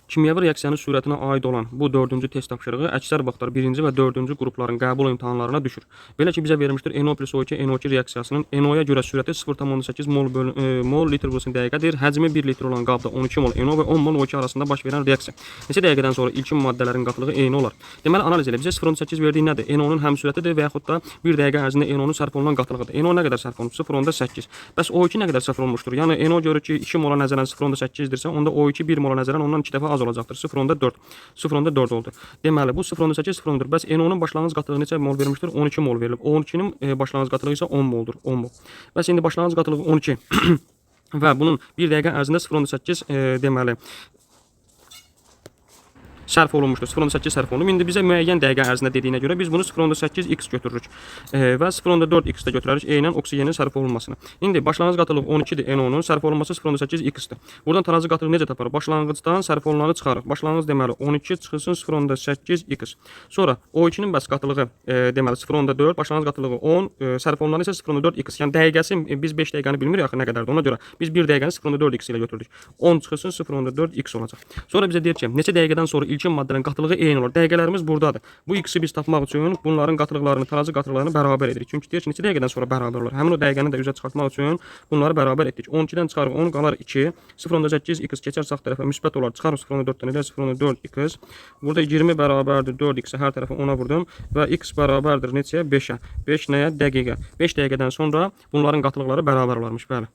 Kimyəvi reaksiyanın sürətinə aid olan bu dördüncü test tapşırığı əksər vaxtlar birinci və dördüncü qrupların qəbul imtahanlarına düşür. Belə ki, bizə verilmişdir NO plus O2 NO2 reaksiyasının NO-ya görə sürəti 0,8 mol, mol litr bölünsün dəqiqədir. Həcmi 1 litr olan qabda 12 mol NO və 10 mol O2 arasında baş verən reaksiya. Neçə dəqiqədən sonra ilkin maddələrin qatılığı eyni olar? Deməli, analiz elə. Bizə 0,8 verdiyi nədir? NO-nun həm sürətidir və yaxud da 1 dəqiqə ərzində NO-nun sərf olunan qatılığıdır. NO nə qədər sərf olunub? 0,8. Bəs O2 nə qədər sərf olunmuşdur? Yəni NO görür ki, 2 mola nəzərən 0,8-dirsə, onda O2 1 mola nəzərən ondan 2 dəfə az olacaqdır. 0,4. 0,4 oldu. Deməli, bu 0,8 0,4. Bəs NO-nun başlanğıc qatılığı neçə mol verilmişdir? 12 mol verilib. O2-nin başlanğıc qatılığı isə 10 moldur. 10 mol. Bəs indi başlanğıc qatılığı 12 və bunun 1 dəqiqə ərzində 0,8 deməli sərf olunmuşdur. 0,8 sərf olunub. İndi bizə müəyyən dəqiqə ərzində dediyinə görə biz bunu 0,8x götürürük. Və 0,4x də götürərik eynən oksigenin sərf olunmasını. İndi başlanğıc qatılıq 12-dir NO-nun, sərf olunması 0,8x-dir. Buradan tarazı qatılığı necə taparıq? Başlanğıcdan sərf olunanı çıxarıq. Başlanğıc deməli 12 çıxılsın 0,8x. Sonra O2-nin bəs qatılığı deməli 0,4, başlanğıc qatılığı 10, sərf olunanı isə 0,4x. Yəni dəqiqəsi biz 5 dəqiqəni bilmirik axı nə qədərdir. Ona görə biz 1 dəqiqəni 0,4x ilə götürdük. 10 çıxılsın 0,4x olacaq. Sonra bizə deyir ki, neçə dəqiqədən sonra ilkin maddələrin qatılığı eyni olur. Dəqiqələrimiz burdadır. Bu x-i biz tapmaq üçün bunların qatılıqlarını, tarazı qatılıqlarını bərabər edirik. Çünki deyir ki, neçə dəqiqədən sonra bərabər olur. Həmin o dəqiqəni də üzə çıxartmaq üçün bunları bərabər etdik. 12-dən çıxarıq 10 qalar 2. 0,8 x keçər sağ tərəfə müsbət olar. Çıxarıq 0,4-dən elə 0,4 x. Burada 20 bərabərdir 4x-ə hər tərəfə 10-a vurdum və x bərabərdir neçəyə? 5-ə. 5 nəyə? Dəqiqə. 5 dəqiqədən sonra bunların qatılıqları bərabər olarmış. Bəli.